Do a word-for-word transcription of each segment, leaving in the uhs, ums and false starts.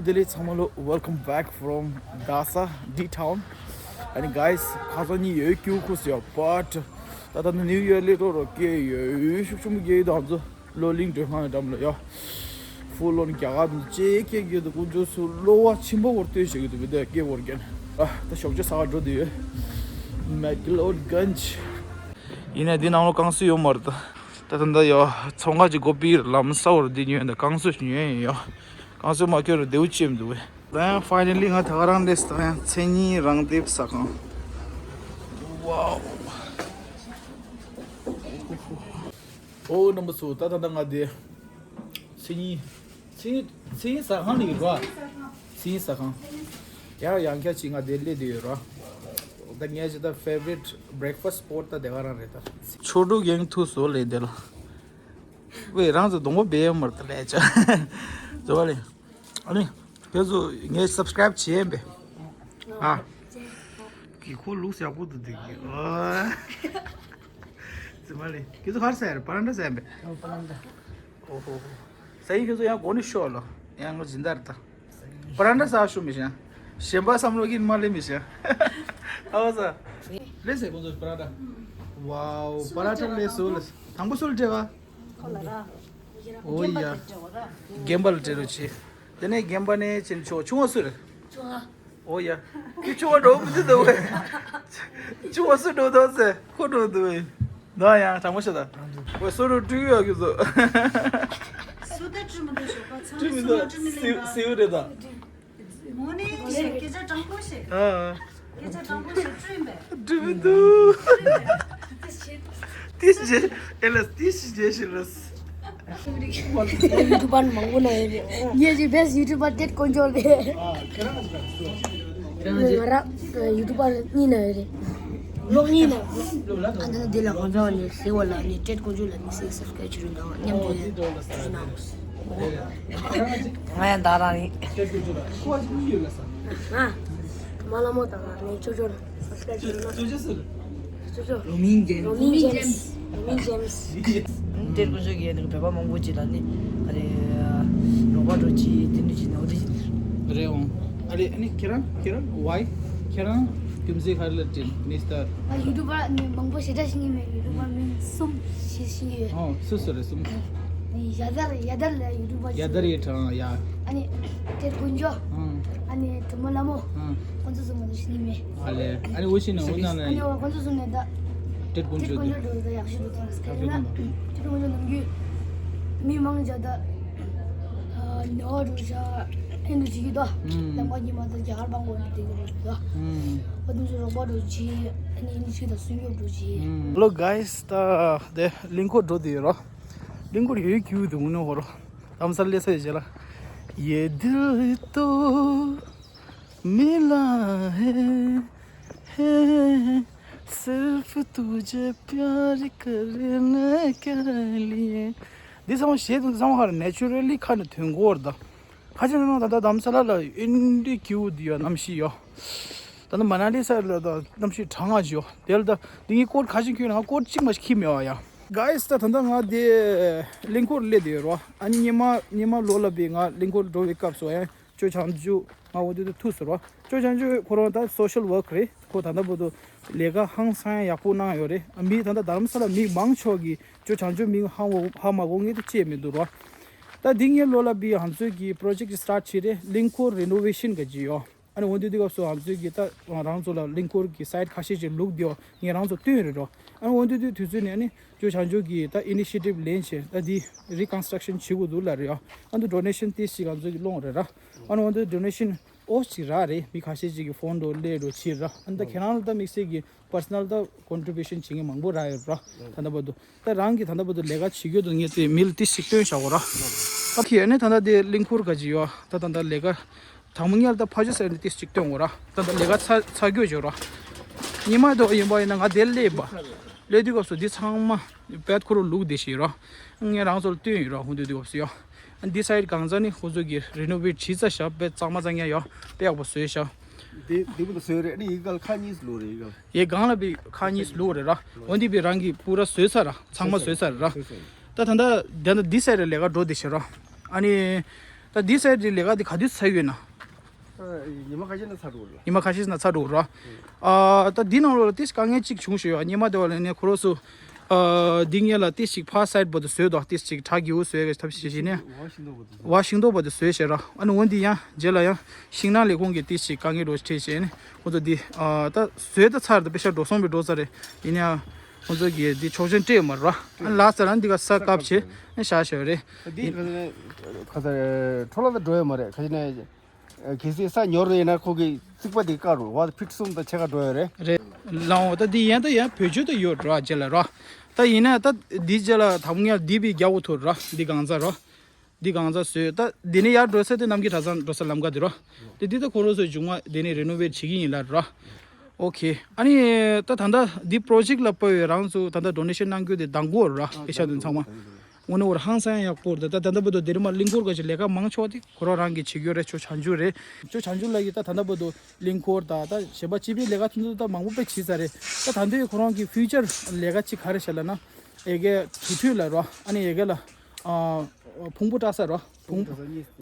བདེ་ལེགས་ཚང་མ་ལོ། Welcome back from Dasa D Town. ཨ་ནི་guys, ཁ་སང་ཉིན་ཡོད་ཀྱི་ཁུ་སི་ཡོད་but ད་ལྟ་ནི་New Year ལས་འགྲོ་རོ་སྐད་ཡོད་ཤུགས་ཆེན་པོ་སྐད་ཡོད་དང་ཚོ། བློ་གླིང་མགྲོན་ཁང་གི་འགྲམ་ལ་ཡོད། Full on རྒྱ་གར་དུ་ཅེ་སྐད་ཀྱི་དུ་ཀུན་སྤྱོད་སུ་གློ་བ་ཆེན་པོ་བོར་ལྟོས་བྱེད་ཀྱི་འདུག་བི་དེ་སྐད་བོར་རྒྱན། ཨ་ད་ཞོགས་ཇ་ཟ་ག་འགྲོ་དུ་ཡོད། McLeodganj. ཡིན་ནའི་འདི་ནང་ལོ་རྐང་སུ་ཡོད་མ་རེད་ད། ད་ད་ད་ཡོད་ཚོང་ཁང་གི་སྒོ་པི་ལམ་ས་བོར་འདི་ཉོས་ཡིན་ད། རྐང་སུ་ཞིག་ཉོས་ཡིན་ཡོད། རྐང་སུ་མ་ཁྱོད་རུ་རྡེའུ་ཅེམ་འདུག་བས། ད་ཡང་finally ང་ད་ག་རང་སླེབས། ད་ཡང་མཚན་ཉིད་རང་འདེབས་ཟ་ཁང་། Wow. ཨོ་རྣམ་པ་ཚོ། ད་ད་ད་ང་དེ་མཚན་ཉིད་མཚན་ཉིད་མཚན་ཉིད་ཟ་ཁང་ལ་ཡོད་ར། མཚན་ཉིད་ཟ་ཁང་ཡར་ཡང་ཁྱ་ཅིག་ང་དེ་སླེབས་དེ་ཡོད་ར། ད་ངས་ཅི་ད་favorite breakfast spot ད་དེ་ག་རང་རེད་ད། ཆོ་འབྲུག་ཡེང་ཐུག་སོ་ལེ་དེ་ལ། ཝེ་རང་ཚོ་སྡོང་པོ་བེ་མར་ད་ལས་ཅ་ཛོ་བ་ལེ། ཨ་ནི་ཁྱོད་ཚོ་ངས་subscribe བྱས་པས། ཨ། གི་ཁོ་ལུགས་ཡག་པོ་འདུག་འདུག་གི། ཨ། ཙི་མ་ལེ། ཁྱོད་ཚོ་གར་ཟེར་པ་རན་ད་ཟེར་པས། ཨོ་པ་རན་ད། ཨོ་ཧོ་ཧོ། ས་ཡི་ཁྱོད་ཚོ་ཡང་གོ་ནི་ཤོག་ལོ། ཡང་ངོ་སྦྱིན་བདག་རེད་ད། པ་རན་ད་ཟ་ཤོ་མི་ཤ། གཞན་པ་བསམ་བློ་གིན་མ་ལེ་མི་ཤ། ཨ་བ་ས། ལེ་ཟེར་ཁོང་ཚོ་པ་རན་ད། ཝའོ་པ་རན་ད་ལེ་སོ་ལེ། དང་པོ་སུ་ལ་སྤྲད་བ། ཁོ་ལ་ར། ཨོ་ཡ། རྒན་པ་ལ་སྤྲད་རོགས་བྱེད། དེ་ནས་རྒན་པ་ནས་ཕྱིན་ཆོག་ཆུང་བ་སུ་རེད། ཆུང་བ། ཨོ་ཡ། ཁྱོད་ཆུང་བ་འགྲོ་མི་འདུག་ད་བས། ཆུང་བ་སུ་འགྲོ་ད་ཟེར་ཁོ་འགྲོ་འདུག་བས། ད་ཡང་དྲང་པོ་བཤད་ད། ཝེ་སོ་རུ་བཀྲུས་ཡོད་ཁྱོད་ཚོ། སུ་ད་བཀྲུས་མི་འདུག་ཞོགས་པ་ཚང་མ་བཀྲུས་མི་སུ་ལ་འདུག་བཀྲུས་མི་ལེན་པ། སིའུ་རེད་ད། མོ་ནི་སྐད་ཆ་དྲང་པོ་བཤད། ཨ། སྐད་ཆ་དྲང་པོ་བཤད་བཀྲུས་མེད། འགྲིག་མི་འདུག་དེ་བྱེད། ཨེ་ལ་དེ་བྱེད་བྱེད་ཤི་ལ། ཡུ་ཊུ་བར་མང་པོ་ན་ཡོད་རེད། ངས་ཀྱི་best YouTuber ཏེད་དཀོན་མཆོག་རེད། ང་རང་ཡུ་ཊུ་བར་གཉིས་ན་ཡོད་རེད། ལོག་གཉིས་ན། ཨ་ད་ནི་འདི་ལ་གང་འཚམ་ནས་ཟེར་བ་ལ་ནི་ཏེད་དཀོན་མཆོག་ལ་ནི་སེ་subscribe བྱེད་རོགས་གནང་། མཉམ་དུ་ཡང་བྱེད་གནང་། ང་ཡང་ད་རང་ཡིན། ང་། མ་ལ་མོ་དང་ནས་ཅོ་ཅོ་ལ་subscribe བྱེད་རོགས་གནང་། ཅོ་ཅོ་སུ་རེད། ཅོ་ཅོ། རོ་མིན་ཇེམ། རོ་མིན་ཇེམ། རོ་མིན་ཇེམ། ཏེད་དཀོན་མཆོག་གིས་ནི་བོད་པ་མང་པོ་ཅིག་ལ་ནི་ཨ་རེ་རོགས་པ་འགྲོ་ཅི་དེ་འདྲ་ཅིག་ནི་འོ་དེ་ཅིག་རེད་འོང་། ཨ་རེ་ཨ་ནི་ཁྱེད་རང་ཁྱེད་རང་ཝའི་ཁྱེད་རང་རྒྱུ་མཚན་ག་རེ་ལ་དྲན་མི་སྟར། ཨ་ཡུ་ཊུ་བར་ནི་མང་པོ་ཞེ་དྲག་ཤེས་ཀྱི་མེད། ཡུ་ཊུ་བར་མིང་གསུམ་ཞིག་ཤེས་ཀྱི་ཡོད། ཨོ་སུ་སུ་རེད་གསུམ། ཡ་དར་ཡ་དར་ལ་ཡུ་ཊུ་བར་ཡ་དར་ཡི་གྲངས་ཡ། ཨ་ནི་ཏེད་དཀོན་མཆོག་ཨང་། ཨ་ནི་དྲི་མོ་ལྷ་མོ། ཨང་། ཁོང་ཚོ་ཚོ་མ་གཏོགས་ཤེས་ཀྱི་མེད། ཨ་ལེ། ཨ་ནི་འུ་ཤི་ན་འུ་ན་ན། ཨ་ནི་འོ་ཁོང་ཚོ་ཚོ་ནས་ད། ཏེད་དཀོན་མཆོག་ཏེད་དཀོན་མཆོག་འགྲོ་ད་ཡག་ཤོས་འདུག་ད་སྐད་ན་ཏེད་དཀོན་མཆོག་ནམ་རྒྱུན་མི་མང་ཇ་ད། ནོར་འགྲོ་ཤ་ཨེ་འདུག་ཅིག་གི་ད། ལམ་ཁ་གི་མ་ད་རྒྱ་གར་པང་གོ་ནི་དེ་གི་མ་ད། ཨ་དུང་ཚོ་རོགས་པ་འགྲོ་ཅི། ཨ་ནི་ཨེ་འདུག་ཅིག་ད་སུན་ཡོད་འགྲོ་ཅི། Hello guys, ད་དེ་གླིང་སྐོར་འགྲོ་དུས་རོ། གླིང་སྐོར་ཡོད་ཀྱི་འདུག་ནོ་ཧོ་རོ། ལམ་སར་སླེབས་ས་ཡོད་ཅེ་ལ། ये दिल तो मिला है, है सिर्फ तुझे प्यार करने के लिए. འདི་ཚང་མ་གཞས་དང་ཚང་མ་ཧར་naturally ཁ་ནས་ཐོན་གོ་ར་ད། ཁ་ཅིག་ནང་ད་ལྟ་དམ་ས་ལ་ལ་ཨིན་ཌི་ཀྱུ་འདི་ཡོད་གནམ་གཤིས་ཡོད། ད་ལྟ་མ་ན་ལི་ས་ལ་ད་གནམ་གཤིས་གྲང་ང་ཞིག་ཡོད། དེ་ལ་ད་འདི་ངའི་ཀོཊ་ཁ་ཅིག་ཁྱོད་ང་ཀོཊ་གཅིག་མ་ཞིག་ཁྱི་མེད་བ་ཡ། Guys, ད་ད་ལྟ་ང་དེ་གླིང་སྐོར་སླེབས་དེ་ཡོད་རོ། ཨ་ཉི་མ་ཉི་མ་ལོ་ལ་བི་ང་གླིང་སྐོར་འགྲོ་བའི་སྐབས་སུ་ཡང་ཅོ་བྱང་ཆུབ་ང་འོ་དུ་དུ་ཐུག་སོ་རོ། ཅོ་བྱང་ཆུབ་ཁོ་རང་ད་social work རེད། ཁོ་ད་ལྟ་བར་དུ་ལས་ཀ་ཧང་སང་ཡག་པོ་གནང་ཡོད་རེད། ཨ་མི་ད་ལྟ་དྷ་རམ་ས་ལ་མི་མང་ཆོག་གི་ཅོ་བྱང་ཆུབ་མིང་ཧ་མ་གོ་ངེས་དུ་བཅད་མི་འདུག་རོ། ད་འདི་ངའི་ལོ་ལ་བི་ང་ཚོའི་གི་project start བྱེད་རེད། གླིང་སྐོར་renovation ག་ཅི་ཡོད། ཨ་ནི་འོ་དུ་དུ་སྐབས་སུ་ང་ཚོའི་གི་ད་རང་ཚོ་ལ་གླིང་སྐོར་གི་site ཁ་ཤས་ཅིག་ལུག་དེ་ངས་རང་ཚོ་བཏོན་རེད་རོ། ཨ་ནི་འོ་དུ་དུ་དུས་ཚོད་ནས་ཨ་ནི་ཅོ་བྱང་ཆུབ་གི་ད་initiative ལེན་བྱས་ད་འདི་reconstruction བྱེད་དགོས་འདུག་ལ་རེད་ཨ། ཨ་ནི་donation ཏི་ཞིག་ང་ཚོ་གི་སློང་རེད་ར། ཨ་ནི་འོ་དུ་donation ཨོ་ཅིག་རག་རེད། མི་ཁ་ཤས་ཅིག་གི་ཕོན་འགྲོ་སླེབས་འགྲོ་ཕྱིར་ར། ཨ་ནི་ད་ཁྱེད་རང་ལ་ད་དམིགས་བསལ་གྱི་personal ད་contribution བྱེད་མཁན་མང་པོ་རག་ཡོད་ར། ད་ལྟ་བར་དུ་ད་རང་གི་ད་ལྟ་བར་དུ་ལས་ཀ་བྱེད་རྒྱུ་དུ་ངས་དེ་མི་ལ་ཏི་ཞིག་སྟོན་བཞག་གོ་ར། ད་ཁྱེད་ནས་ད་ལྟ་དེ་གླིང་ཁུར་ག་ཅི་ཡོད་ད་ད་ད་ལས་ཀ་དང་པོ་ངས་ད་ཕ་ཇོ་ཟེར་ནས་ཏི་ཞིག་སྟོན་གོ་ར། ད་ད་ལས་ཀ་ཚ་ཚ་རྒྱུ་བྱོས་ར། ཉི་མ་དོ་ཡིན་པ་ཡིན་ན་ང་དེ་སླེབས་པ་སླེབས་དུས་སྐབས་སུ་འདི་ཚང་མ་བེད་ཁུར་ལུག་དེ་ཞིག་ར། ངས་རང་ཚོ་ལ་སྟོན་ཡོད་ར། ཧུང་དུས་དུས་སྐབས་སུ་ཡོད། འདི་སའིད་གང་ཚ་ནི་ཧུ་ཚོ་གི་རི་ནོ་ཝེ་ཊི་བྱས་ཚར་ཤག་དཔེ་གཙང་མ་གཙང་ཡ་ཡོད། དཔེ་ཡག་པོ་བཟོས་ཤག་དེ་དེ་བུ་ད་བཟོས་རེད། ཨ་ནི་ཡི་གལ་ཁ་གཉིས་ལོ་རེད་ཡི་གལ། ཡེ་གང་ལ་བི་ཁ་གཉིས་ལོ་རེད་ར། འོན་ཏེ་བི་རང་གི་པུ་ར་བཟོས་ཚར་ར། ཚང་མ་བཟོས་ཚར་ར། ད་ད་ད་ད་འདི་སའིད་ལས་ཀ་འགྲོ་དེ་ཤི་ར། ཨ་ནི་ ད་འདི་སའི་ཌི་ལས་ཀ་འདི་ག་དུས་ཚར་ཡོད་ན། ཨ། ཉི་མ་ཁ་ཤས་ན་ཚར་འགྲོ་ར། ཉི་མ་ཁ་ཤས་ན་ཚར་འགྲོ་ར། ཨ། ད་འདི་ནང་ལོགས་ལ་ཏིས་དཀའ་ངལ་གཅིག་བྱུང་ཞེས་ཡོད། ཉི་མ་དེ་བ་ལ་ནས་ཁོ་རོ་སུ། ཨ། འདི་ངེད་ལ་ཏིས་ཅིག་ཕ་སའིཌ་བར་དུ་བཟོས་དོ། ཏིས་ཅིག་བྲག་གི་འུ་བཟོས་གི་ཐབས་ཤེས་བྱས་ནས། བ་ཤིང་ཏོག་བར་དུ་བཟོས་ཤེས་ར། ཨ་ནི་འོན་ཏེ་ཡང་རྗེས་ལ་ཡང་ཤིང་ནགས་ལས་ཁུངས་ཀྱི་ཏིས་ཅིག་དཀའ་ངལ་རོ་ཁྲིད་བྱས་ནས་ཁོ་ཚོ་འདི། ཨ། ད་བཟོས་ད་ཚར་ད་པེ་ཤ་འགྲོ་སོང་བའི་འགྲོ་ས་རེད། ཡིན་ཡང་ཁོ་ཚོ་གི་འདི་ཆོག་མཆན་སྤྲད་མ་ར། ཨ་ནི་ལ་ས་ལ་འདི་ག་ས་བཀབ་བྱས་ནས་བཞག་བཞག་རེད། འདི་ག་ས་ཁྲོ་ལ་ད་འགྲོ་ཡོད་མ་རེད། ཁ་ཤས་ནས། གལ་སྲིད་ས་ཉོ་རེ་ཡིན་ན་ཁོ་གི་རྩིག་པ་དེ་བཀག་རུ་བ་ཕིཊ་གསུམ་དང་ཕྱེད་ཀ་འགྲོ་ཡོད་རེད། རེད། ལའོ་ད་འདི་ཡན་ད་ཡང་བེད་སྤྱོད་ད་ཡོད་ར་རྗེས་ལ་ར། ད་ཡིན་ན་ད་འདི་རྗེས་ལ་དམ་ངལ་འདི་བི་རྒྱ་འུ་ཐུར་ར། འདི་གང་ཚ་ར། འདི་གང་ཚ་བཟོས་ད་འདི་ནས་ཡར་འགྲོ་ས་དེ་ནམ་གྱི་གྲྭ་ཚང་འགྲོ་ས་ལམ་ཀ་འདི་ར། དེ་འདི་ད་ཁོ་རོ་སོའི་མཇུག་མ་དེ་ནས་རེ་ནོ་ཝེཊ་བྱེད་ཀྱི་ཡིན་ལ་ར། ཨོ་ཁེ། ཨ་ནི་ད་ད་ལྟ་འདི་པྲོ་ཇེཀ་ལ་དཔག་པའི་རང་ཚོ་ད་ལྟ་ཌོ་ནེ་ཤན་གནང་རྒྱུ་དེ་དང་པོ་ར་པེ་ཤ་དེ་ཚང་མ། དངོས་གནས་འོར་ཧང་སང་ཡག་པོ་རེད། ད་ད་ལྟ་བར་དུ་དེ་རིང་མ་གླིང་སྐོར་ག་ཞིག་ལས་ཀ་མང་ཆོག་དེ་ཁོ་རང་རང་གི་བྱེད་རྒྱུ་རེད། ཅོ་བྱང་ཆུབ་རེད། ཅོ་བྱང་ཆུབ་ལགས་ཀྱིས་ད་ད་ལྟ་བར་དུ་གླིང་སྐོར་ད་ད་གཞན་པ་སྤྱི་པའི་ལས་ཀ་ཐུན་ཚོད་ད་མང་པོ་དཔེ་བྱས་ཚར་རེད། ད་ད་འདོད་ཁོ་རང་གི་ཕིའུ་ཅར་ལས་ཀ་གཅིག་ག་རེ་བྱས་ལ་ན། ཡ་གི་དུར་ཁྲོད་ལ་རོ། ཨ་ནི་ཡ་གི་ལ། ཨ། ཕུང་པོ་བཀྲ་ས་རོ། ཕུང་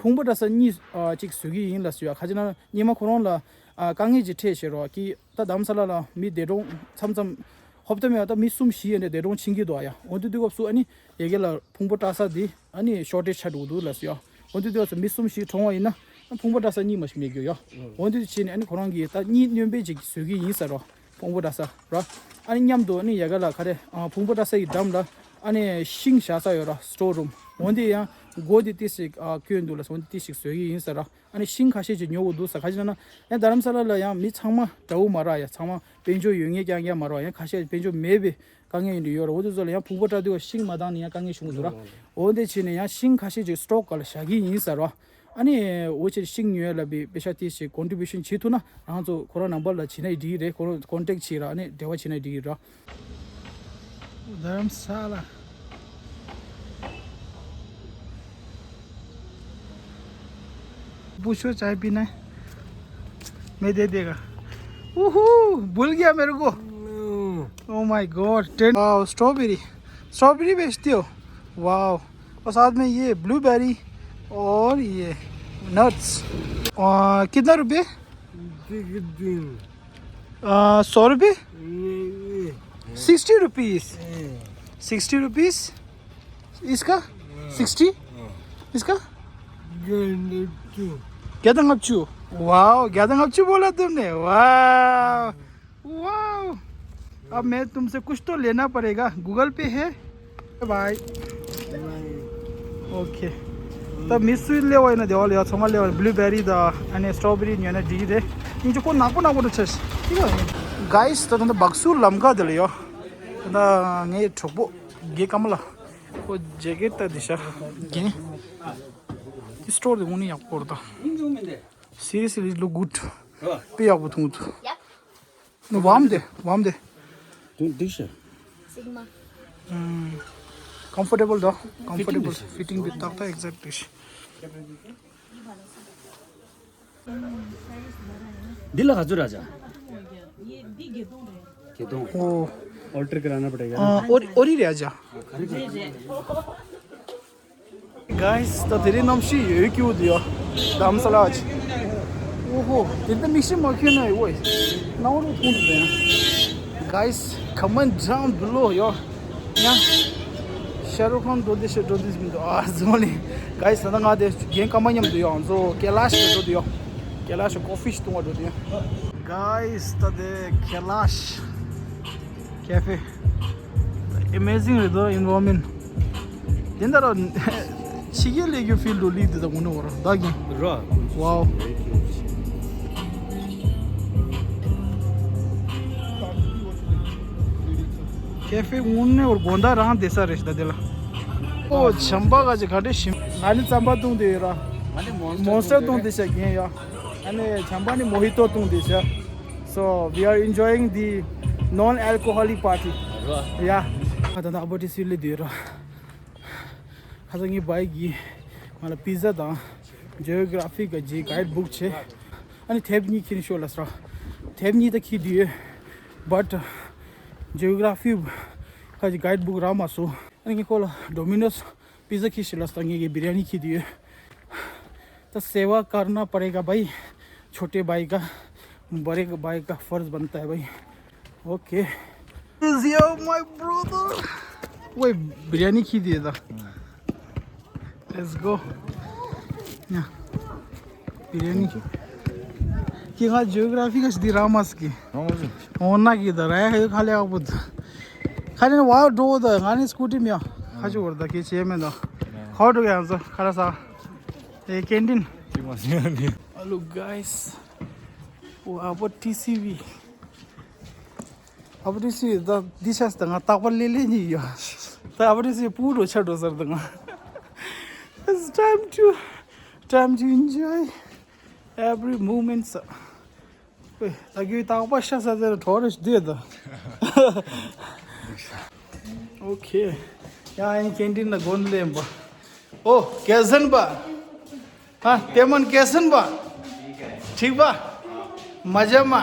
ཕུང་པོ་བཀྲ་ས་གཉིས། ཨ། གཅིག་བཟོ་གི་ཡིན་ལ་ཟེར་ཡ། ཁ་ཅིག་ན་སྔོན་མ་ཁོ་རང་ལ། ཨ། དཀའ་ངལ་ཅིག་འཕྲད་ཤེས་རོགས་ཀྱིས། ད་དྷ་རམ་ས་ལ་ལ་མི་འདས་གྲོངས་མཚམས་མཚམས་ཧོབ་ཏེ་མེད་པ་ད་མི་གསུམ་བཞི་ཡན་འདས་གྲོངས་ཕྱིན་གྱི་འདུག་ཡ། འོ་དུས་དུས་སྐབས་སུ་ཨ་ནི་ཡ་གི་ལ་ཕུང་པོ་བཀྲ་ས་འདི་ཨ་ནི་ཤོར་ཊེཇ་ཆགས་འགྲོ་གི་འདུག་ལ་ཟེར་ཡ། འོ་དུས་དུས་སྐབས་སུ་མི་གསུམ་བཞི་གྲོངས་པ་ཡིན་ན་ཕུང་པོ་བཀྲ་ས་གཉིས་མ་ཞིག་མེད་རྒྱུ་ཡ། འོ་དུས་དུས་བྱས་ནས་ཨ་ནི་ཁོ་རང་གིས་ད་གཉིས་སྣོན་པ་ཅིག་བཟོ་གི་ཡིན་ཟེར་རོ། ཕུང་པོ་བཀྲ་ས་རོ། ཨ་ནི་མཉམ་དུ་ཨ་ནི་ཡ་གི་ལ་ག་རེ། ཨ། ཕུང་པོ་བཀྲ་ས་ཡི་འགྲམ་ལ་ཨ་ནི་ཤིང་བཞག་ས་ཡོད་ར། སི་ཊོར་རུམ། འོ་འདི་ཡང་སྒོ་འདི་ཏི་ཞིག་ཨ། བསྐྱོན་འདུག་ལ་འོ་འདི་ཏི་ཞིག་བཟོ་གི་ཡིན་ཟེར་ར། ཨ་ནི་ཤིང་ཁ་ཤས་ཅིག་ཉོ་དགོས་འདུག་ས། ག་ཅི་ན་ན་ཡང་རྡ་རམ་ས་ལ་ལ་ཡང་མི་ཚང་མ་དགྲ་བོ་མ་རག་ཡ། ཚང་མ་དཔལ་འབྱོར་ཡོད་ངེས་རྐྱང་རྐྱང་མ་རག་ཡང་ཁ་ཤས་དཔལ་འབྱོར་མེད་པའི་དཀའ་ངལ་ཡིན་འདྲ་ཡོད་ར། འོ་དེ་ཚོ་ལ་ཡང་ཕུང་པོ་བཀྲ་དུས་ཤིང་མ་བཏང་ནས་ཡང་དཀའ་ངལ་བྱུང་གི་འདུག་ར། འོ་འདི་བྱས་ནས་ཡང་ཤིང་ཁ་ཤས་ཅིག་སི་ཊོག་ག་ལ་བཞག་གི་ཡིན་ཟེར་ར། ཨ་ནི་འོ་ཅེ་ཤིང་ཉོ་ཡ་ལ་བི་པེ་ཤ་ཏི་ཞིག་ཀོན་ཊི་བྷུ་ཤན་བྱེད་ཐུབ་ན་རང་ཚོ་ཁོ་རང་ནམ་བར་ལ་བྱེད་ན་འགྲིག་རེད། ཁོ་རང་ཀོན་ཊེག་བྱེད་ར། ཨ་ནི་འབྲེལ་བ་བྱེད་ན་འགྲིག་ར། धर्मशाला। पूछो चाय पीना है? मैं दे देगा। ओहो, भूल गया मेरे को। Oh my God, ten. Wow, strawberry. Strawberry बेचते हो? वाओ। और साथ में ये ब्लूबेरी और ये नट्स। आ, कितना रुपये? आ, सौ रुपये? Sixty rupees. Sixty rupees. इसका? सिक्सटी। इसका? ग्यारह न्याय पाँच। वाओ, ग्यारह न्याय पाँच बोला तुमने। वाओ। वाओ। अब मैं तुमसे कुछ तो लेना पड़ेगा। गूगल पे है? Bye. Okay. ད་མི་སུ་སླེབས་པ་ཡིན་ན་དེ་བ་ལ་ཡ་ཚང་མ་སླེབས་པ་བྷུ་ལུ་བེ་རི་དང་ཨ་ནི་སི་ཊོ་བེ་རི་ཉོས་ན་འགྲིག་གི་རེད། ཡིན་གཅིག་ཁོ་ནག་པོ་ནག་པོ་འདྲ་ཆགས་ཤག་ག་ཡ། གྷའི་སི་ད་ད་ལྟ་བག་སུ་ལམ་ཁ་དེ་ལ་ཡོད། ད་ལྟ་ངའི་གྲོགས་པོ་རྒན་ཀརྨ་ལགས། ཁོ་ཇེ་ཀེཊ་ད་དེ་ཤག་རྒན། དེ་སི་ཊོར་དེ་དངོས་གནས་ཡག་པོ་རེད་ད། Seriously, it look good. དཔེ་ཡག་པོ་མཐོང་འདུག། Yep. No, warm de, warm de. འདུག་ཤག Sigma. ཨམ། comfortable ད། comfortable fitting དེ་ཏག་ཏག་exact་རེད་ཤག་འདི་ལ་ག་ཚོད་རག་ཅག་ཡེ་འདི་བརྒྱད་སྟོང་རེད། བརྒྱད་སྟོང་། ཨོ། ऑल्टर कराना पड़ेगा ना? ཨ། ཨོ་རི་ཨོ་རི་རེད་ཨ་ཅག་རེད་རེད། གྷའི་སི་ད་དེ་རིང་གནམ་གཤིས་ཡོད་སྐྱིད་པོ་འདུག་ཡ། དྷ་རམ་ས་ལ་ཨ་ཅག་ཨོ་ཧོ། དེ་ལྟ་མིག་ཤེལ་མ་གྱོན་ན་ཡོད་ཨེ། སྣང་བ་རུ་མཐོང་འདུག་ཡ། Guys, comment down below ཡ། ཡ། ཤ་རུ་ཁཱན་འགྲོ་དེ་ཤ་འགྲོ་དེ་མི་འདུག་ཨ་ཟོ་ནི། Guys, ད་ལྟ་ང་དེ་རྒན་ཀརྨ་མཉམ་དུ་ཡ། ང་ཚོ་ཀེ་ལཱཤ་ལ་འགྲོ་དུ་ཡ། ཀེ་ལཱཤ་ལ་ཀོ་ཕི་ཞིག་འཐུང་བ་འགྲོ་དུ་ཡ། Guys, ད་དེ་ཀེ་ལཱཤ་ཀེ་ཕེ། Amazing རེད་དོ་environment། དེ་འདྲ་ར་ཕྱི་རྒྱལ་ལས་རྒྱུ་ཕིལ་དུ་ལིག་དེ་དག་དགོས་ནོ་ར་ད་གིན། ར། Wow. ཀེ་ཕེ་དངོས་གནས་བར་དགོང་དག་རང་བསྡད་ས་རེད་ད་དེ་ལ། ཨོ་བྱམས་པ་ག་ཅིག་ག་འདྲས་ཞིམ། ང་ནི་རྩམ་པ་བཏུང་དེ་ཡོད་ར། མོན་སི་ཊར་བཏུང་དེ་ཤག་རྒན་ཡ། ཨ་ནི་བྱམས་པ་ནི་མོ་ཧི་ཏོ་བཏུང་དེ་ཤག So we are enjoying the non-alcoholic party. ར། Yeah. ད་ད་ཨ་བོ་ཏི་སི་ལི་དུ་ར། ཁ་སང་ངའི་བྷའི་ཀི་ང་ལ་པི་ཛ་དང་ཇི་ཡོ་གྷ་ར་ཕི་ག་ཇི་གྷའི་ཌི་བུག་བྱས། ཨ་ནི་དེབ་གཉིས་ཁྱེར་ནས་ཤོག་ལབ་སོང་། དེབ་གཉིས་ད་ཁྱེར་དུ་ཡོད། བཊ་ཇི་ཡོ་གྷ་ར་ཕི་ག་ཇི་གྷའི་ཌི་བུག་རག་མ་སོང་། ཨ་ནི་ངས་ཁོ་ལ་ཌོ་མི་ནོས་པི་ཛ་ཁྱེར་ཤོག་ལབ་སོང་། ངས་ཀྱི་བི་རི་ཡ་ནི་ཁྱེར་དུ་ཡོད། तो सेवा करना पड़ेगा भाई, छोटे भाई का बड़े भाई का फर्ज बनता है भाई। Okay. Is here my brother. वही बिरयानी खी दिए था। Let's go. या बिरयानी। कि हाँ, जियोग्राफी का सिद्धि रामस की। होना की इधर है, ये खाली आप बुद्ध। खाली ना वाह, डो द गाने स्कूटी में। खाजो वर्दा के चे में दा। खाओ तो क्या आंसर? खाला सा। ए कैंटीन। Hello guys. वो अब टीसीवी। अब टीसीवी द दिशा से द तापल ले ले नहीं यो। तो अब टीसीवी पूरो छड़ो सर दंगा। It's time to, time to enjoy every moment. ད་གི་ཏག་པ་ཤ་ས་ཟེར་གྲོགས་རེ་བསྡད་ད། ཨོ་ཁེ། ཡང་ཨིན་ཀེན་ཊིན་ལ་དགོན་ལེན་པ། ཨོ་ཀེ་སན་པ། ཧ་ཏེ་མན་ཀེ་སན་པ། ཁྲིག་པ། མ་ཇ་མ།